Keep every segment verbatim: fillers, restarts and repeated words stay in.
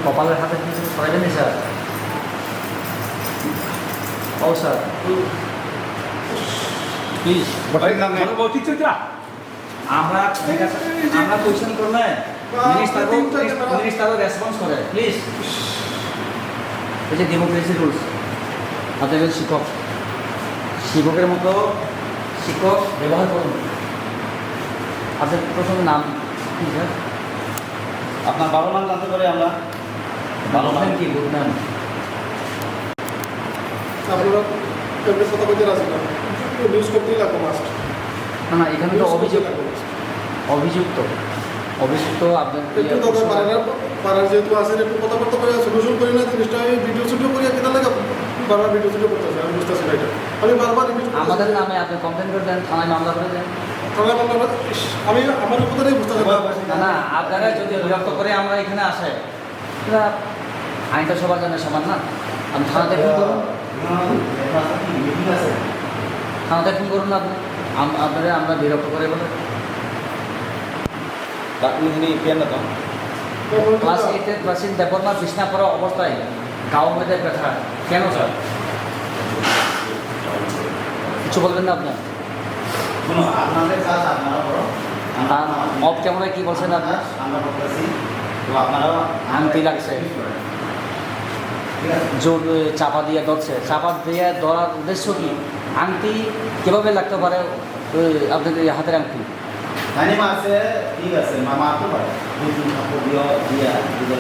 কপালের হাতে কিছু করাইবেন নি স্যার? ও স্যার, প্লিজ। বসেন না, না। বলো, বলো, ঠিক, ঠিক, ঠিক। আমরা, আমরা কোয়েশ্চেন করলে মিনিস্টারও, মিনিস্টারও রেসপন্স করে, প্লিজ। এই যে ডেমোক্রেসি রুলস, আপনি একজন শিক্ষক, শিক্ষকের মতো শিক্ষক ব্যবহার করুন। আপনার প্রথম নাম কি স্যার? আপনার বাবার নাম জানতে পারি আমরা? বাবার নাম কি? গুড নাম। আপনারা এমনি কথা বলতে রাজি না। নিউজ করতেই লাগবে মাস্ট। না, না, এখানে তো নিউজ করতেই অভিযোগ, লাগবে মাস্ট। অভিযুক্ত, অভিযুক্ত আপনার একটু ইয়ে তবে করছে। পাড়ার, পাড়ার যেহেতু আছেন, একটু কথাবার্তা করে সলিউশন করি না জিনিসটা। আমি ভিডিও শুটিং করি, আর কেন লাগে বারবার ভিডিও শুটিং করতে হবে? আমি বুঝতেছি না এটা। আমি বারবার রিপিট করতেছি। আমাদের নামে আপনি কমপ্লেন করে দেন, থানায় মামলা করে দেন। থানায় মামলা করে, ইস, আমি আমার কথা নিয়ে বুঝতে পারছি না। না, না, আপনারা যদি বিরক্ত করে আমরা এখানে আসে, না, আইন তো সবার জন্য সমান না? আপনি থানাতে ফোন করুন। থানাতে ফোন করুন না আপনি। আম-, আপনারা আমরা বিরক্ত করে বলে। ক্লাস এইটের ক্লাসিক দেববর্মা বিছনা পড়া অবস্থায় গাও বেঁধে ব্যথা। কেন স্যার? কিছু বলবেন না আপনার? শুনো, আপনাদের কাজ আপনারা করো। আমরা আর অফ ক্যামেরায় কি বলছেন আপনি? আমরা করতেছি। তো আপনারাও আংটি লাগছে। ঠিক আছে? জোর, এ, চাপা দিয়ে ধরছে। চাপা দিয়ে ধরার উদ্দেশ্য কি? আংটি কিভাবে লাগতে পারে, এ, আপনাদের এই হাতের আংটি? জানি মারছে, ঠিক আছে, মা মারতে পারে। দুই তিন থাপ্পড় দিয়ে, দিয়ে, দিয়ে।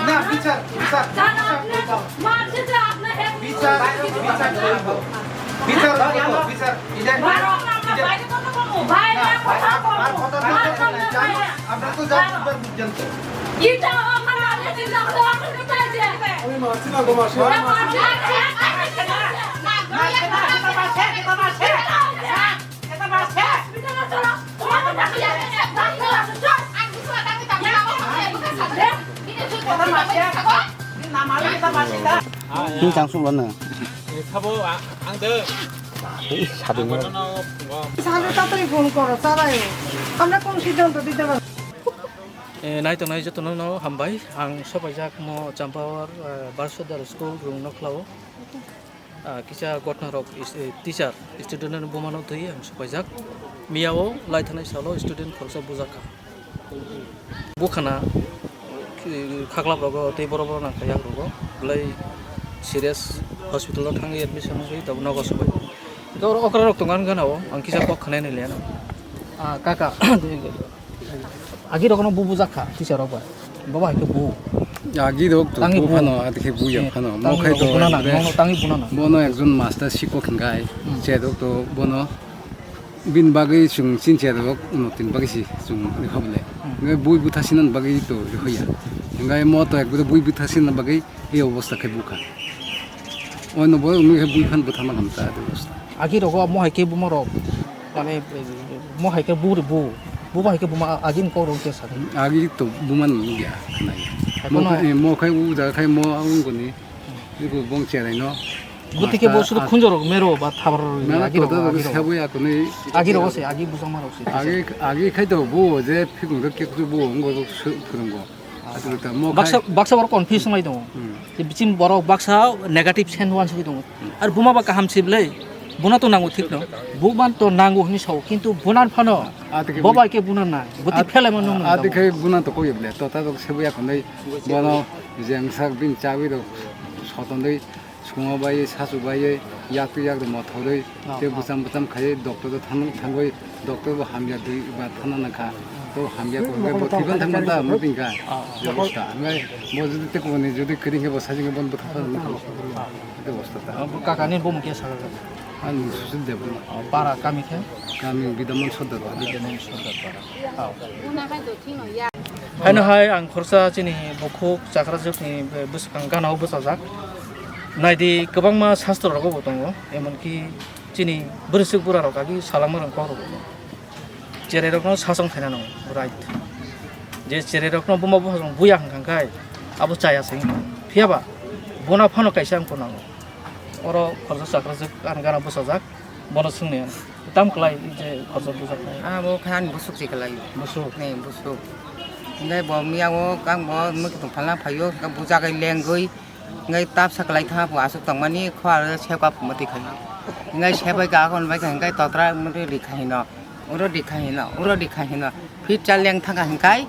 না, বিচার, বিচার, বিচার, বিচার, বিচার, বিচার। এটা, এটা, না, আর, আর কথা বলতে হবে না, জানো? আপনারা তো যা বুঝবেন, বুঝছেন তো। আমি মারছি না গো, মাসি। Hing chang sung lana. Sabo ang de. Ei, sadi mo. Sadi tatari phone koro, chalayo. Amra kon siddhanto dite parbo? Eh, naitongnai jotono no hambai. Ang sopaijak mo Champawar, eh, Bar Sodar School rung nokhlao. Ah, kisa ghotna rok is-, eh, teacher, student ni buma no twi ang sopaijak. Miyao lai thanai salo student khoroksa bujak kha. Bukhana, eh, khaklap rogo tei borok borok nang kha yak rogo. Belai serious hospital o thangwi admission wngwi tabuk nogo sobai. Hwnkhe oro okra rok tongo ani gana o, ang kisa kok khnai nai liya no. Ah, kaka. Agi rok no bu bujak kha, teacher rok bai. Bobo hai khe bu. Agi rok to tangi bu bu phano, adi khe bu ya phano. Mo khai to buna na, mo tangi buna na. Bono ekjon master sikok hingai. Hmm. Che rok to bono bin bagwi chwng chin che rok, uno tin bagwi si chwng rikha bole. Hmm. Ngai bui butha sinan bagwi to rikha ya. Ngai mo to ekbare bui butha sinan bagwi ei obostha khe bukha. Ono bo wngwi khe bui phan bwtharma khamta adi bwsa. Agi rogo mo hai khe buma rok, mane, mo hai khe bu, bu, bu hai khe buma agi ni kok rok khe sa. Agi to buma no nugya khnai. Mo khai, mo khai u jaga khai mo ang goni. Iku bong cherai no. Buti khe bo sudu khunjo rok mero ba thabar rok agi rok, agi rok. Agi rok se, agi bujang ma rok se. Agi, agi khai to bo je phikung rok kek bo ngo phurungo. Baksa, baksa borok confuse wngwi tongo. Hmm. Tei bichim borok baksa negative sense wansugwi tongo. Hmm. Ar buma ba kaham se bwlai, buna to nango thik no. Buma to nango hwnwi sao, kintu buna phano bo bai khe buna nai. Bwtwi phelaima nung nang. Adi khai buna to koi bwlai. To ta rok se buya khonai bono jeng sak bin chawi rok sotondoi. Sungo bai, sasu bai, yak tu yak rwma thorwi, tei bwcham bwcham khai doctor o thang-, thangwi, doctor bo hamya dwi ba thana nangkha. To hamya ko, bo thibang thang da, mo tingka. Ah. Bebosta. Ngai, bo jodi te ko ni, jodi kering ke bo sajing ke bon bo thapa na. Bebosta ta. Ah, bo kaka ni bo mukhe sa. Ani susu de bo. Ah, para kami khe? Kami Bidaman Sodar. Bidaman Sodar para. Ah. Haino hai ang khorsa chini bukhuk chakrajwkni bwswkang gana o bwchajak. Naidi kwbangma sastro rogo bo tongo, emonki chini bwrwisuk bura rok agi salama rok kok rok. Cherai rokno sasong khaina nango, right. Je cherai rokno buma buma buya hwnkha khe abo chaya se wngkha. Phiya ba bona phano kaisa wngkha nango. Oro khorsa chakrajwk ani gana bwchajak, bono swngni ano. Tam kwlai je khorsa bwchajak nai. Abo khe ani busuk se kwlai. Busuk? Ne, busuk. Hingke bo miya o kang bo mwkhitwng phalna phaio, hingke bujagwi lengwi, hingke tapsa kwlai tha bo aswk tongmani kho aro sep ka phumo twi khaino. Hingke sep bai ka akon bai kha hingke totra mwtwi rikha hino. Uro rikha hino, uro rikha hino. Phit cha leng thangkha hingkai,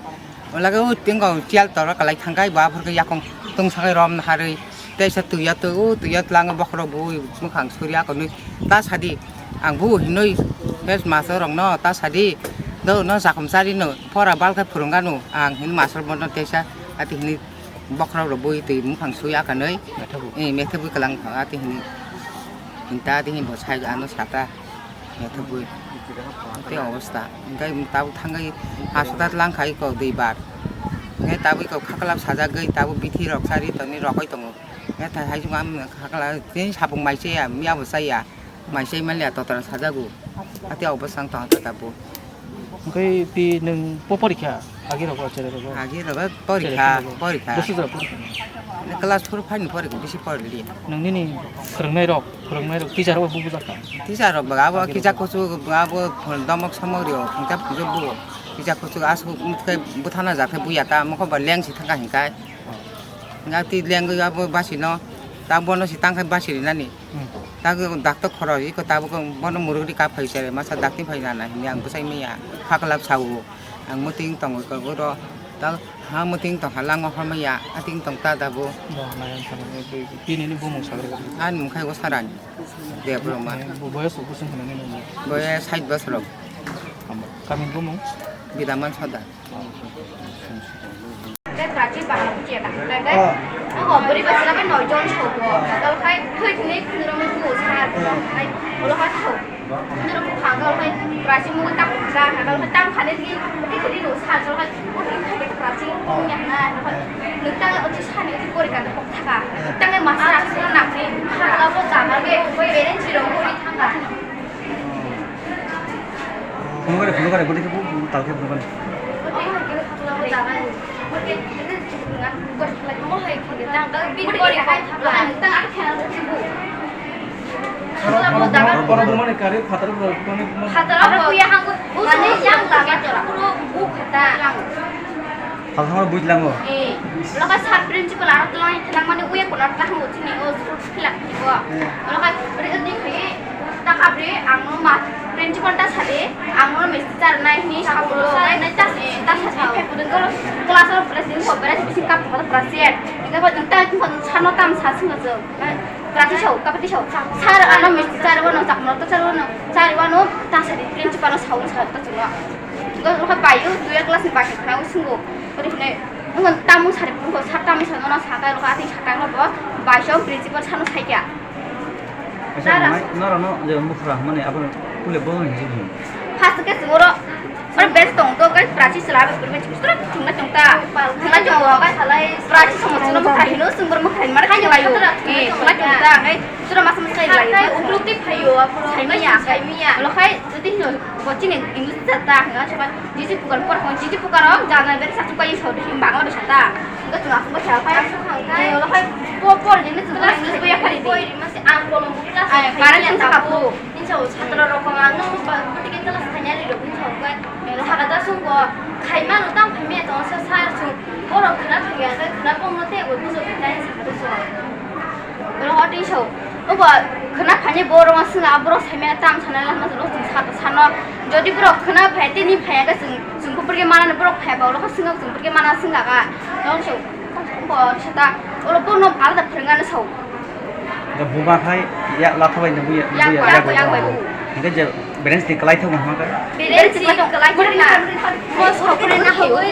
o lage o tingo chial tora kalai thangkai, bo aphuru khe yakung tungsagwi rom naharwi. Teisa twi ya twi, o twi ya tlango bokhorok bo ui mwkhang surya konwi. Ta sadi, ang bo hinwi face master rokno ta sadi. Do no sakhum chari no, pora bal khe phwrwng gano, ang hin master bono teisa ati hinwi bokhorok rok bui twi mwkhang sui akanwi. Methabu. Eh, methabu kalang ati hinwi. Hinta ati hin bo sai ano sata. Methabu. Te obostha. Hingke tabuk thangwi hospital lang khai ko dui bar. Hingke tabuk ko khaklap sajagwi tabuk bithi rok sari tongni rokoi tongo. Hingke thai hai jung am khaklap tei sapung mai chaya, miya bo chaya. Mai chai manliya totra sajago. Ati obostha wng tong kha tabuk. Hingke pi nwng po porikha? Agi rogo, chere rogo? Agi rogo porikha, chere rogo. Porikha. Bwswk jora porikha? Class four five ni porikha, bisi porikha. Nwng nini phwrwngnai rok, phwrwngnai rok, teacher rok bo bujak kha? Teacher rok bo abo kisa kuchuk, abo domok somok rio, phungsa phungsa bo. Kisa kuchuk aswk umtwkhe bwthana jakhe buya ta, mokho ba leng si thangkha hinkai. Oh. Nga ti leng abo basi no, ta bono si tangkhai basi rinani. Hmm. Ta doctor khoro iko tabuk bono murugri kap phai chere masa dakti phai nana hini ang bwsai maya phaklap sao ang muting tongo iko oro ta ha muting tong ha lango hormaya ating tong ta dabo. Bo nai ang sana bini ni bumung sagra. Ani mungkhai o sarani Debbarma. Bo boyas upo sung hwnani nang. Boyas sait bosor. Kami bumung? Bidaman Sodar. Tei prachi bahai khe ta hwnkhai tei, oh, bwrwi bai chwla bai noi jon sobo. Tei khai thwi thwngwi khunurokno buo sa hai. Ulo hai thok. Khunurok buphang tei khai prachi mungwi tamo kha. Tei khai tamo khani twi twi khani no sa jol hai. Oti khai prachi wngya hwnai. Nwng ta oti sani oti pori kanta kok thaka. Nwng ta ngai masa aswk nang ni. Kha kla bo jama ge bereng chirong uri thanga. Phunukare, phunukare, bwtwi khe bu, bu talkhe phunukare. Oro, oro bumani kari phataro bro, bumani, bumani. Phataro bro. Phataro bro. Phataro bro. Phalthangma builango. Eh, lokha sir principal aro twlang, twlangmani uya kono twlang bo chini o school philak ni bo. Eh. Lokha ri ni khe ta kabri ang no ma principal ta sade, ang no misti char nai ni sabulo nai ta ta sade. Class of president ko beres bisi kap ko president. Ika ko ta ko sano tam sa sing jo. Prati sao, kapati sao. Sir ano misti char bo no chakmo to char bo no. Char bo no ta sade principal sao sa ta chulo. Go lokha bayu, tuya class ni bakhe khna usungo. Ori hine, nungo tamung sari phunukgo, sir tamung sari ono sakai lokha, ati sakai lokha, baisong principal sano saikya. Acha, nai, norokno je buphura hwnmani abo pule bo hinwi hino. First ke chwngoro, oro best tong to, kai prachi sila abo purbe chukstro chungna chungta. Chungna chungta, kai salai prachi somo chungna buphura hino, chungbor buphura hino, mara khayo layo. Eh, chungna chungta, kai sura masa masa khayo layo. Kai upluti phayo, abo saimaya, saimaya. Lo khai, jodi hino, bo chini English jata, hino, soba. Jiji pukar por kon jiji pukar o jana beri satu kali sori Bangla bisa ta. Enggak cuma aku baca apa ya? Kalau kan popor jadi tuh kelas itu ya kali di. Masih angkol buka. Ay, karena yang tak aku. Insya Allah satu rokok anu bertiga kelas tanya di dok insya Allah. Lo haka dasung ko. Kaima lo tang kaima tong sa sar sung. Borok kena thangya kena pong lo te bo bujo kita yang satu so. Oro hoti so. Obo khna phani borok ma swnga borok saimaya tam sanai lama jolo chwng sato sano. Jodi borok khna phai tini phai ga chwng chwng kupur ke mana borok phai ba oro swnga chwng kupur ke mana swnga ga. Oro so. Bo sata oro bono alada phwrwngano so. Da buba khai ya latha bai na buya. Ya buya, ya buya. Hingke je Parents ni kwlai thangma hwnka? Parents ni kwlai thangna. Bo sokre na hawi.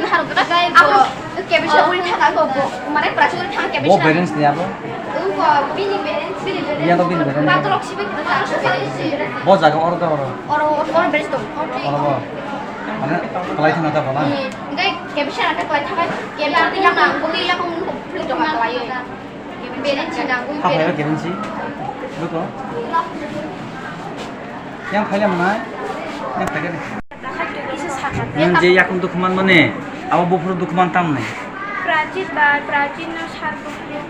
Abo kebisa uri thanga go, bo mane prasa uri thanga kebisa. Bo parents ni abo? Bo bini parents, bini parents. Iya, to bini parents. Ba to roksi bini parents. Bo jaga oro to oro. Oro, oro parents to. Oro bo. Mane kwlai thangna ta bo na? Ngai kebisa na kwlai thanga. Kebisa uri thanga go ya ko mun ko pli to kwlai. Parents ni na go. Apa ya parents ni? Betul. Yang kaya mana? Yang kaya ni. Yang je yakung dukman mane, abo buphuru dukman tam ni. Prajit ba, Prajit no sar buphuru.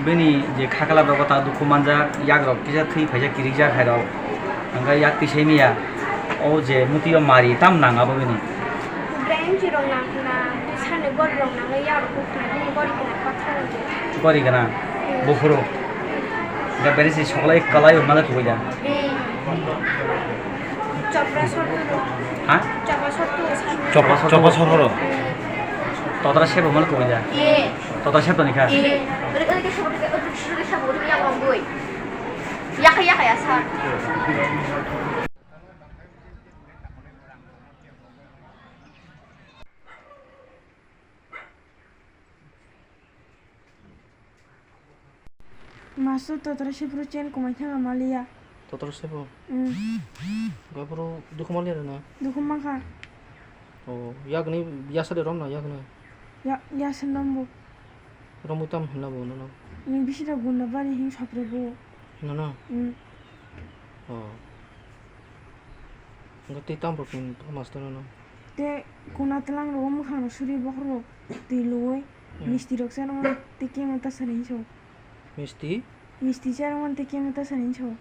Bini je khakla rogo ta dukhu manjak, yak rok kisa thwi phaijak kirijak hai rok. Angkha yak tisai miya. O je muti o mari tam nang abo bini. Brain chirok nang khna, sani gori rok nang ya rok khna, bini gori khna pathar rok. Gori khna, buphuru. Ga beri si soklai kalai mala kuya. Chopra sortu. Ha? Chopra sortu. Chopra sortu. Chopra sortu. Totra sebo mala kuya. Totra sebo ni kha. Yakha yakha ya sa. Master totra sipro chen kumai thanga maliya. Totra sipro? Mm. Gapro dukhu maliya na? Dukhu makha. Oh, yakni yasade rom na yakni? Ya, yasad nombo. Romwi tam hinla bo nono? Ni bisira gunda bari hin sopre bo. Nono? Mm. Oh. Nga tei tam rok ni master no? Te kuna tlang rogo mwkhang no suri bokhorok twi luwi. Hmm. Misti rok se rwmani te kemo ta sari hinso. Misti? Misti se rwmani te kemo ta sari hinso.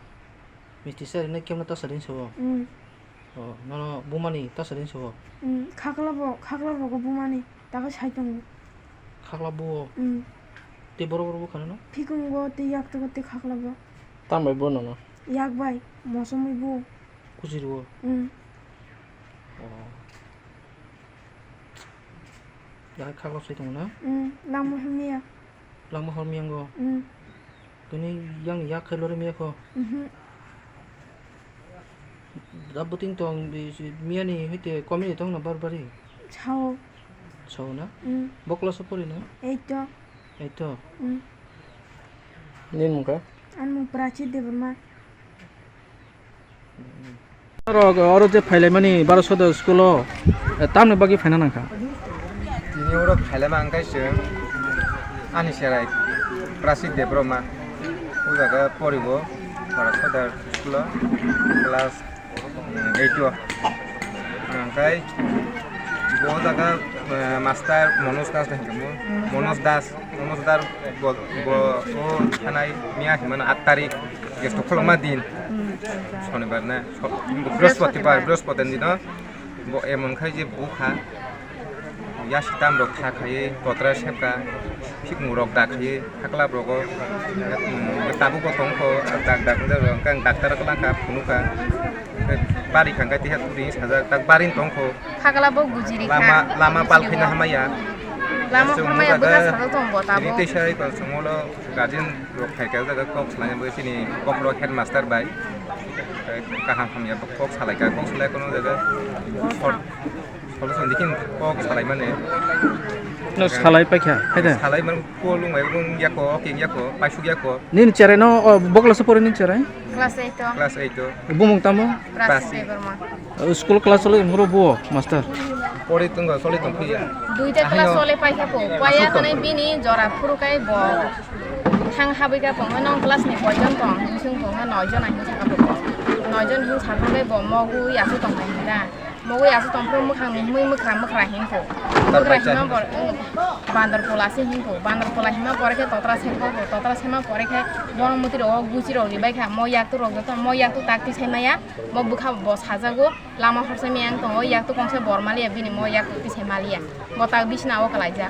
Misti se rwmani kemo ta sari hinso. Hmm. Oh, nono bumani ta sari hinso. Hmm, khakla bo, khakla bo ko bumani ta ko sai tongo. Khakla bo. Hmm. Te borok borok bwkhano no? Thikungo te yak togo te khakla bo. Tam bai bo nono? Yak bai, mosomwi bo. Kuchirwo? Mm. Oh. Yak khaklo sai tongo na? Mm, langma hamya. Langma hormi yango? Mm. Tini yang yak khailo rimi yakho? Mhm. Da buting tong di si miyani hite komini tong na bar bari? Sao. Sao na? Mm. Bo class o pori na? Eight to. Eight to? Mm. Nini mung kha? Ani mung Prachi Debbarma. Oro, oro je phailaimani Bharat Sodar school o, eh, tamni bagwi phaina nangkha? Tini oro phailaima ang kaisa ani cherai Prasit Debbarma, o jaga poribo Bharat Sodar school o class, mm, eight o. Ang kai bo jaga, eh, master Manoj Das da hinwi. Manoj Das. Manoj Dar bo, bo o thanai miya hinmano aat tarik, jesto kholoma din. Sonibar na, so-, Brihaspatibar, Brihaspatibar din no bo emon khai je bukha yasi tam rok kha khai, kotra sepka, phikmung rok da khai, hakla rogo, mm, tabuk bo tongkho, dak dak wngkha, daktar kwlangkha, phunukha. Bari kha khe tiha turi sajak, tak barin tongkho. Khakla bo gujiri kha. Lama, lama pal khaina hamaya. Lama hamaya bwkha sajak tong bo tabuk. Tei sai ba songolo guardian rok phaikha jaga kok salai bo chini bokhorok headmaster bai. Kaham hamya kok salai kha, kok salai kono jaga. Solution dikin kok salai mane. No salai paikha, hai da? Salai man ko lung mai lung yako, king yako, paisuk yako. Nini cherai no, o, bo class o pore nini cherai? Class eight o. Class eight o. Bumung tamo? Prasi. Prasi Debbarma. O, school class o le muro bo, master? Pore tung, soli tung phiya. Duita class o le paikha po. Paya asuk tong. Kanai bini jora phuru kai bo. Thang habwi ka pongno class ni koijon tong, bising pongno noijon ahin saka po. Noijon hin saka po bo mogu yasu tong nai da. Mogwi aswk tongphuru mwkhang ni himwi mwkhra mwkhra hinkho. Mwkhra hima bor-, wng, bandor pola se hinkho. Bandor pola hima pore khe totra se hinkho. Totra sema pore khe bono mwtwi rogo guchi rok ribai kha. Mo yak tu rok joto, mo yak tu tak twi sai maya. Mo bwkha bo sajago. Lama horsa miyang tongo. Yak tu kongsa bor maliya bini mo yak tu twi sai maliya. Bo tak bisna o kalaijak.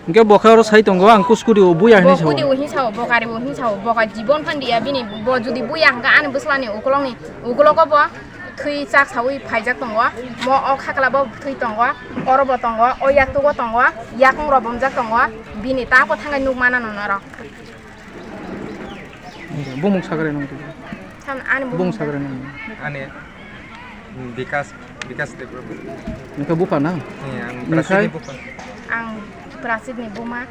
Hingke bo khe oro sai tongo, ang kuskuri o buya hinui sao. Bo kudi o hin sao, bo kari o hin sao, bo ka jibon phan diya bini, bo judi buya hingke ani bwsla ni ukulok ni, ukulogo bo thwi chak saui phaijak tongo, mo o khakla bo thwi tongo, oro bo tongo, o yaktugo tongo, yakung rok bomjak tongo, bini tako thangai nuk mana no norok. Bumung sagre nung tu. Tam ani bumung sagre nung. Ani Bikas, Bikas Debbarma. Nokha bupha na? Iya, ang Nokha? Prasini bupha. Ang Prasini buma.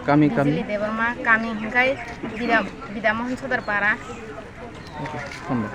Kami, kami. Jili Debbarma, kami hingkai Bida, Bidamohon Sodar Para. Oke, hambai.